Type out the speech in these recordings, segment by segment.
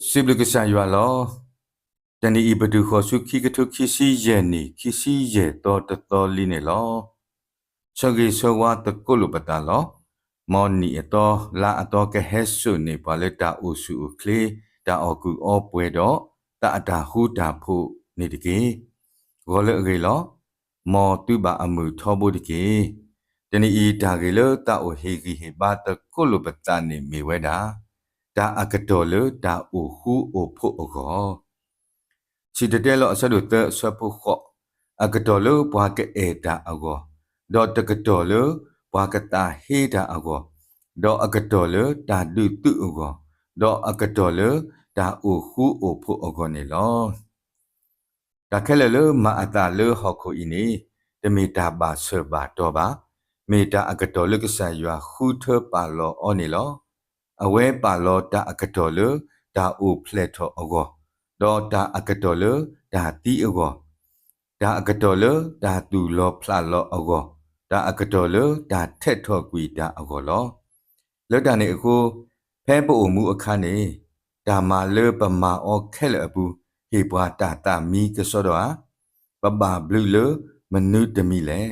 စံးဘျုးကစၢ်ယွၤလီၤ. တနံၤအံၤပတုၤဃီၤဆူခံကထိခံဆံယဲၢ်နံၣ် ခံဆံယဲၢ်သီတသီလံန့ၣ်လီၤ. ဆၢဂ့ၤဆၢဝါသကိးလိာ်ပသးလီၤ. မ်နံၣ်အသီလါအသီကဟဲစိာ်န့ၢ်ပှၤလၢတၢ်အိၣ်ဆူၣ်အိၣ်ချ့ တၢ်အီၣ်ကူၣ်အီပှဲၤဒီး သးအတၢ်ဃူတၢ်ဖိးန့ၣ်တက့ၢ်. ဂီၤလၢအဂ့ၤလီၤ. မ်သုဘၣ်အမုာ်ထီဘိတက့ၢ်. တနံၤအံၤတၢ်ဂ့ၢ်လၢသးအိၣ်ဟ့ၣ်ဂံၢ်ဟ့ၣ်ဘါသကိးလိာ်ပသးန့ၣ်မ့ၢ်ဝဲဒၣ် တၢ်အကတီၢ်လၢတၢ်အိၣ်ဃူအိၣ်ဖိးအဂီၢ် စံၣ်တဲၤတဲလီၤအဆၢဒိၣ်သၢအဆၢဖိဃိး, အကတီၢ်လၢပှၤကအဲၣ်တၢ်အဂီၢ်, ဒီးတကတီၢ်လၢပှၤကသးဟ့တၢ်အဂီၢ်, ဒီးအကတီၢ်လၢတၢ်ဒုးသုးအဂီၢ်, ဒီးအကတီၢ်လၢတၢ်အိၣ်ဃူအိၣ်ဖိးအဂီၢ်န့ၣ်လီၤ. တၢ်ခဲလၢာ်လၢမၤအသးလၢဟီၣ်ခိၣ်အံၤန့ၣ် တမ့ၢ်တၢ်ဘၣ်ဆၢၣ်ဘၣ်တီၤဘၣ်. မ့ၢ်တၢ်အကတီၢ်လၢကစၢ်ယွၤဃုထၢပာ်လီၤအီၤန့ၣ်လီၤ. အဝဲပာ်လီၤတၢ်အကတီၢ်လၢတၢ်အိၣ်ဖျဲၣ်ထီၣ်အဂီၢ်, ဒီးတၢ်အကတီၢ်လၢတၢ်သံအဂီၢ်, တၢ်အကတီၢ်လၢတၢ်သူၣ်လီၤဖျးလီၤအဂီၢ်, တၢ်အကတီၢ်လၢတၢ်ထဲးထီၣ်ကွံာ်တၢ်အဂီၢ်လီၤ. လၢတၢ်န့ၣ်အဃိ, ဖဲပအိၣ်မူအခါန့ၣ်, တၢ်မၤလၢပမၤအီၤခဲလၢာ်အပူၤ ဟ့ၣ်ပှၤတၢ်သးမံကစီဒီဧါ, ပဘၣ်ဘျုးလၢမနုၤတမံၤလဲၣ်.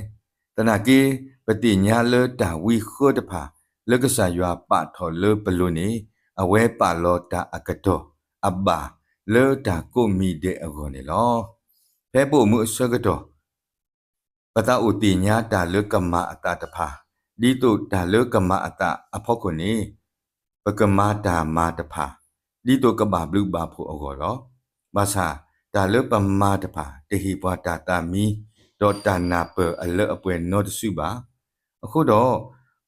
သနာ်က့, ပသ့ၣ်ညါလၢတၢ်ဝံဃၢတဖၣ် လၢကစၢ်ယွၤပာ်ထီၣ်လၢပလိၤန့ၣ်, အဝဲပာ်လီၤတၢ်အကတီၢ်အဘၣ်လၢတၢ်ကိးမံၤဒဲးအဂီၢ်န့ၣ်လီၤ. ဖဲပအိၣ်မူအဆၢကတီၢ် ပသးအိၣ်သ့ၣ်ညါတၢ်လၢကမၤအသးတဖၣ်, ဒ်သိးတၢ်လၢကမၤအသးအဖီခိၣ်န့ၣ်, ပကမၤတၢ်မၤတဖၣ်, ဒ်သိးကဘၣ်ဘျုးဘၣ်ဖှိၣ်အဂီၢ်လီၤ. ဘၣ်ဆၣ်, တၢ်လၢပမၤတဖၣ် တဟ့ၣ်ပှၤတၢ်သးမံ, ဒီးတၢ်နၢ်ပၢၢ်အလၢအပှဲၤနီတစုဘၣ်. အဃိဒီး,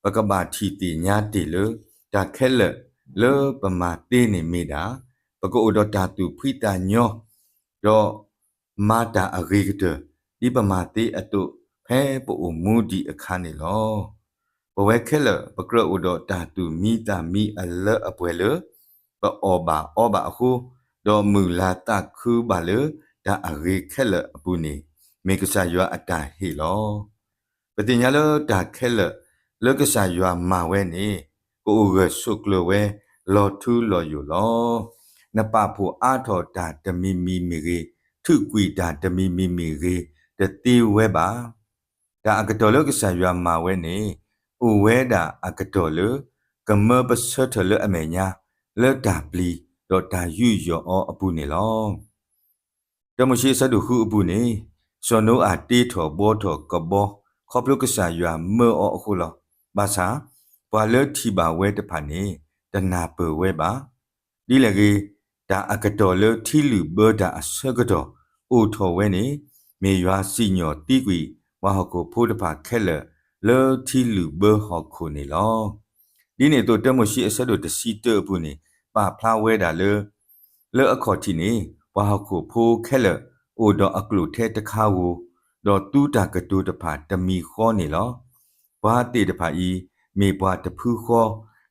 ပကဘၣ်ထံၣ်သ့ၣ်ညါတ့ၢ်လၢ တၢ်ခဲလၢာ်လၢပမၤသ့န့ၣ်မ့ၢ်ဒၣ်, ပကအိၣ်ဒီးတၢ်သူၣ်ဖှံသးညီ, ဒီး မၤတၢ်အဂ့ၤကတၢၢ် ဒ်ပမၤသ့အသိး ဖဲပအိၣ်မူဒံးအခါန့ၣ်လီၤ. ပဝဲခဲလၢာ် ပကြၢးအိၣ်ဒီးတၢ်သူၣ်မံသးမံအလၢအပှဲၤလၢ ပအီၣ်ဘၣ်အီဘၣ်အဃိ, ဒီးမုၢ်လၢ်သးခုဘၣ်လၢတၢ်အဂ့ၤခဲလၢာ်အပူၤန့ၣ်, မ့ၢ်ကစၢ်ယွၤအတၢ်ဟ့ၣ်လီၤ. ပသ့ၣ်ညါလၢတၢ်ခဲလၢာ်လၢကစၢ်ယွၤမၤဝဲန့ၣ်, ကအိၣ်ဂၢၢ်ဆိးကျၢၤဝဲလီၤထူလီၤယိာ်လီၤ. နပာ်ဖှိၣ်အါထီၣ်တၢ်တမံၤမံၤမ့ၢ်ဂ့ၤ, ထုးကွံာ်တၢ်တမံၤမံၤမ့ၢ်ဂ့ၤ, တသ့ဝဲဘၣ်. တၢ်အကတီၢ်လၢကစၢ်ယွၤမၤဝဲန့ၣ်, အိၣ်ဝဲဒၣ်အကတီၢ်လၢ ကမၢပဆၢထၢၣ်လၢအမဲာ်ညါ, လၢတၢ်ပျံၤဒီးတၢ်ယူးယီၣ်အီၤအပူၤန့ၣ်လီၤ. တၢမိၤၡ့အဆၢဒိၣ်ဃုအပူၤန့ၣ်, စီၤနိအၤတ့ထီၣ်ဘှီထီၣ်ကဘီ ခီဖျိကစၢ်ယွၤမၢအီၤအဃိလီၤ. ဘၣ်ဆၣ်, ပှၤလၢထံၣ်ဘၣ်ဝဲတဖၣ်န့ၣ် တနၢ်ပၢၢ်ဝဲဘၣ်. ဒ်လဲၣ်ဂ့ၤ, တၢ်အကတီၢ်လၢထံလုၢ်ဘၢတၢ်အဆၢကတီၢ်အိၣ်ထီၣ်ဝဲန့ၣ်, မ့ၢ်ယွၤစံၣ်ညီၣ်သံကွံာ် ပှၤဟီၣ်ခိၣ်ဖိတဖၣ်ခဲလၢာ် လၢထံလုၢ်ဘၢဟီၣ်ခိၣ်န့ၣ်လီၤ. ဒ်န့ၣ်အသိး တၢမိၤၡ့အဆၢဒိၣ်တဆံတၢအပူၤန့ၣ် ပာ်ဖျါဝဲဒၣ်လၢ လၢအခီၣ်ထံးန့ၣ် ပှၤဟီၣ်ခိၣ်ဖိခဲလၢာ် အိၣ်ဒီးအကျိၣ်ထဲတခါဧိၤ, ဒီးသူတၢ်ကတိၤတဖၣ်တမံၤဃီန့ၣ်လီၤ. ပှၤသ့ၣ်တဖၣ်အံၤ မ့ၢ်ပှၤတဖုဃီ,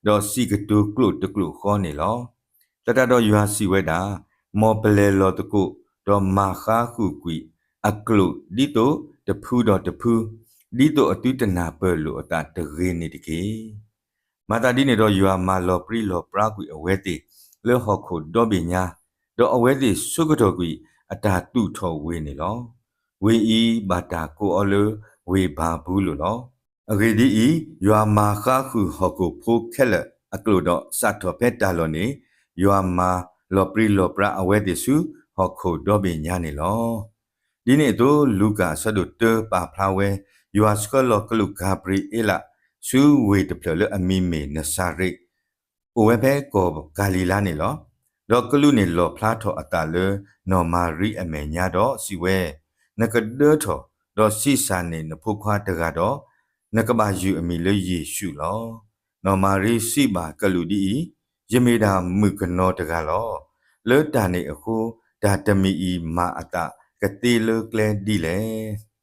ဒီးစံးကတိၤကျိာ်တကျိာ်ဃီန့ၣ်လီၤ. သတးဒီးယွၤစံးဝဲဒၣ်, မ်ပလဲၤလီၤသကိး, ဒီးမၤဃါဃုာ်ကွံာ်အကျိာ်ဒ်သိးတဖုဒီးတဖု, ဒ်သိးအသုတနၢ်ပၢၢ်လိာ်အသးတဂ့ၤန့ၣ်တက့ၢ်. မၤသးဒ်န့ၣ်ဒီးယွၤမၤလီၤပြံလီၤပြါကွံာ်အဝဲသ့ၣ် လၢဟီၣ်ခိၣ်ဒီဘ့ၣ်ညါ, ဒီးအဝဲသ့ၣ်ဆိကတီၢ်ကွံာ်အတၢ်သူၣ်ထီၣ်ဝ့ၢ်န့ၣ်လီၤ. ဝ့ၢ်အံၤဘၣ်တၢ်ကိးအီၤလၢဝ့ၢ်ဘၤဘူလိၣ်လီၤ. အဂ့ၢ်ဒ်အံၤ, ယွၤမၤဃါဃုာ်ဟီၣ်ခိၣ်ဖိခဲလၢာ်အကျိာ်ဒီးစးထီၣ်ဖဲတၢ်လီၢ်န့ၣ်, ယွၤမၤလီၤပြံလီၤပြါအဝဲသ့ၣ်ဆူဟီၣ်ခိၣ်ဒီဘ့ၣ်ညါန့ၣ်လီၤ. ဒ်န့ၣ်အသိး လူၤကၣ်အဆၢဒိၣ်တၢပာ်ဖျါဝဲ, ယွၤဆှၢလီၤကလူးကၤဘြံၤအ့လး ဆူဝ့ၢ်တဖျၢၣ်လၢအမံၤမ့ၢ်နစၤရ့း, အိၣ်ဝဲဖဲကီၢ်ကၤလံၤလါန့ၣ်လီၤ. ဒီးကလူးန့ၣ်လီၣ်ဖျါထီၣ်အသးလၢနီၢ်မၤရံအမဲာ်ညါဒီးစံးဝဲ, နကဒၢထီၣ်, ဒီးဆံးစၢ်န့ၢ်နဖိခွါတဂၤဒီး, နကဘၣ်ယုၢ်အမံၤလၢယ့ၣ်ၡူးလီၤ. နီၢ်မၤရံစံးဘၣ်ကလူးဒ်အံၤ, ယမ့ၢ်ဒၣ်မုၣ်ကနီၤတဂၤလီၤ. လၢတၢ်န့ၣ်အဃိ, တၢ်တမံၤအံၤမၤအသးကသ့လၢကျဲဒ်လဲၣ်.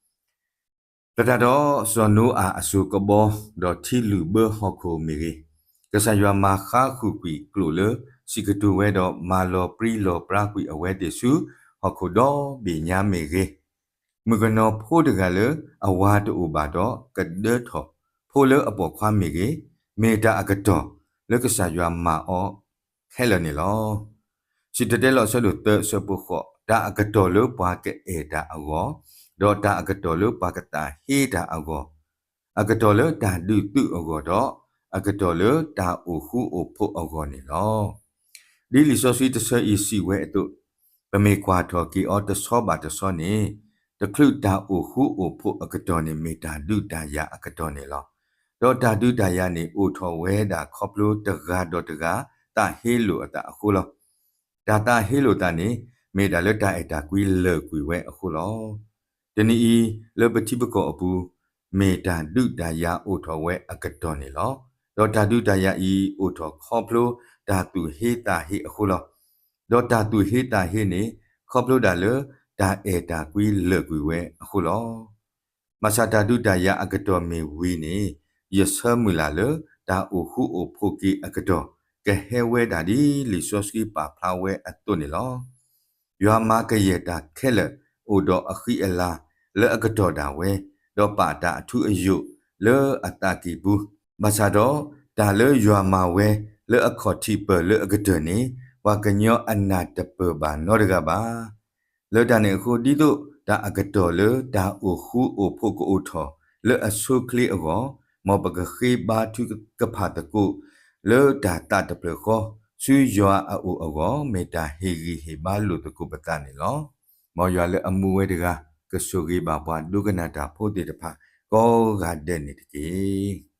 သတးဒီးစီၤနိအၤအစိၤကဘီ, ဒီးထံလုၢ်ဘၢဟီၣ်ခိၣ်မ့ၢ်ဂ့ၤ, ကစၢ်ယွၤမၤဃါဃုာ်ကွံာ်ကျိာ်လၢစံးကတိၤဝဲဒီးမၤလီၤပြံလီၤပြါကွံာ်အဝဲသ့ၣ်ဆူဟီၣ်ခိၣ်ဒီဘ့ၣ်ညါမ့ၢ်ဂ့ၤ, မုၣ်ကနီၤဖိတဂၤလၢအဝၤတအိၣ်ဘၣ်ဒီးကဒၢထီၣ်ဖိလၢအပိာ်ခွါမ့ၢ်ဂ့ၤ, မ့ၢ်တၢ်အကတီၢ်လၢကစၢ်ယွၤမၤအီၤခဲလၢာ်န့ၣ်လီၤ. စံၣ်တဲၤတဲလီၤအဆၢဒိၣ်သၢ အဆၢဖိဃိး, တၢ်အကတီၢ်လၢပှၤကအဲၣ်တၢ်အဂီၢ်, ဒီးတၢ်အကတီၢ်လၢပှၤကသးဟ့တၢ်အဂီၢ်, အကတီၢ်လၢတၢ်ဒုးသုးအဂီၢ်ဒီး အကတီၢ်လၢတၢ်အိၣ်ဃူအိၣ်ဖိးအဂီၢ်န့ၣ်လီၤ. ဒ်လံာ်စီဆှံတဆၢအံၤစံးဝဲအသိး, ပမ့ၢ်ကွၢ်ထီၣ်က့ၤအီၤတဆီဘၣ်တဆီန့ၣ်, တချုးတၢ်အိၣ်ဃူအိၣ်ဖိးအကတီၢ်န့ၣ် မ့ၢ်တၢ်ဒုးတၢ်ယၤအကတီၢ်န့ၣ်လီၤ. ဒီးတၢ်ဒုးတၢ်ယၤန့ၣ် အိၣ်ထီၣ်ဝဲဒၣ်ခီဖျိတဂၤဒီးတဂၤ သးဟ့လိာ်အသးအဃိလီၤ. တၢ်သးဟ့လိာ်သးန့ၣ် မ့ၢ်ဒၣ်လၢတၢ်အဲၣ်တၢ်ကွံလၢာ်ကွံာ်ဝဲအဃိလီၤ. တနံၤအံၤ လၢပထံပကီၢ်အပူၤ မ့ၢ်တၢ်ဒုးတၢ်ယၤအိၣ်ထီၣ်ဝဲအကတီၢ်န့ၣ်လီၤ. ဒီးတၢ်ဒုးတၢ်ယၤအံၤ အိၣ်ထီၣ်ခီဖျိတၢ်သူၣ်ဟ့သးဟ့အဃိလီၤ. ဒီးတၢ်သူၣ်ဟ့သးဟ့န့ၣ် ခီဖျိဒၣ်လၢတၢ်အဲၣ်တၢ်ကွံလၢာ်ကွံာ်ဝဲအဃိလီၤ. ဘၣ်ဆၣ်တၢ်ဒုးတၢ်ယၤအကတီၢ်မ့ၢ်ဝံၤန့ၣ်, ယဆၢမုၢ်လၢ်လၢ တၢ်အိၣ်ဃူအိၣ်ဖိးက့ၤအကတီၢ် ကဟဲဝဲဒၣ်ဒ်လံာ်စီဆှံပာ်ဖျါဝဲအသိးန့ၣ်လီၤ. ယွၤမၤကယဲၢ်တၢ်ခဲလၢာ် အိၣ်ဒီးအဃံအလၤလၢအကတီၢ်ဒၣ်ဝဲ, ဒီးပာ်တၢ်အထူအယိာ်လၢအသးကံၢ်ပူၤ, ဘၣ်ဆၣ်ဒီး တၢ်လၢယွၤမၤဝဲလၢအခီၣ်ထံးပၢၢ်လၢအကတၢၢ်န့ၣ် ပှၤကညီအနၢ်တပၢၢ်ဘၣ်နီတဂၤဘၣ်. လၢတၢ်န့ၣ်အဃိ ဒ်သိးတၢ်အကတီၢ်လၢတၢ်အိၣ်ဃူအိၣ်ဖိးကအိၣ်ထီၣ်လၢအဆိအချ့အဂီၢ်, မ်ပကဃ့ဘါထုကဖၣ်သကိး လၢတၢ်သးတဖျၢၣ်ဃီ ဆူယွၤအအိၣ်အဂီၢ် မ့ၢ်တၢ်ဟ့ၣ်ဂံၢ်ဟ့ၣ်ဘါလိာ်သကိးပသးန့ၣ်လီၤ. မ်ယွၤလၢအမူဝဲတဂၤ ကဆိၣ်ဂ့ၤဘၣ်ပှၤဒိကနၣ်တၢ်ဖိသ့ၣ်တဖၣ် ကိးဂၤဒဲးန့ၣ်တက့ၢ်.